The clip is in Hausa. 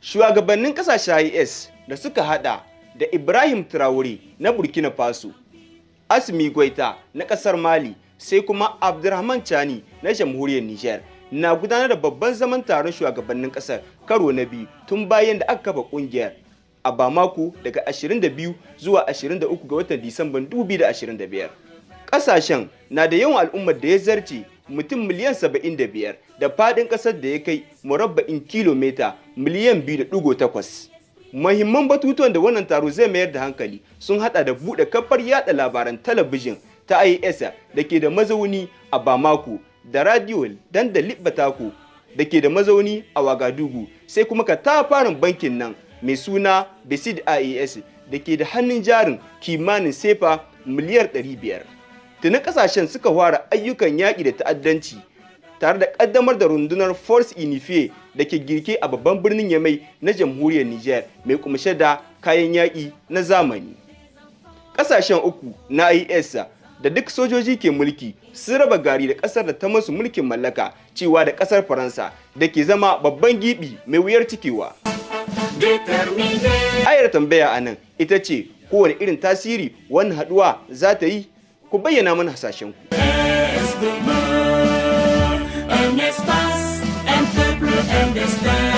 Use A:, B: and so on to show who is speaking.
A: Shugabannin kasashen IAS da suka hada da Ibrahim Traore na Burkina Faso, Assimi Goita na kasar Mali, sai kuma Abdurrahman Chani na Jamhuriyar Niger na gudanar da babban zaman taron shugabannin kasar karo na biyu tun bayan da aka kafa kungiyar a Bamako daga 22 zuwa 23 ga watan Disamban 2025. Kasashen na da yawan al'ummar da ya zarce mutum miliyan 75 da faɗin ƙasar da ya kai murabba'in kilomita miliyan 2.8. Mahimman batutuwan da wannan taro zai mayar da hankali sun hada da buɗe kafar yada labaran talabijin ta IAS da ke da mazauni a Bamako da radio dandali Batako da ke da mazauni a Wagadugu, sai kuma katafaren bankin nan mai suna BCID AES da ke da hannun jarin kimanin sefa miliyar 500. Tuni kasashen suka fara ayyukan yaƙi da ta'addanci tare da ƙaddamar da rundunar Force Unifiée da ke girke a babban birnin Yamai na Jamhuriyar Niger mai kumshe da kayan yaƙi na zamani. Ƙasashen uku na IAS da duk sojoji ke mulki sun raba gari da ƙasar da ta masu mulkin mallaka, cewa da ƙasar Faransa, da ke zama babban gibi mai wuyar cikewa. Ayar tambaya a nan ita ce, kowane irin tasiri wannan haɗuwa za ta yi? Ku bayyana mana hasashenku.
B: Un espace, un peuple, un destin.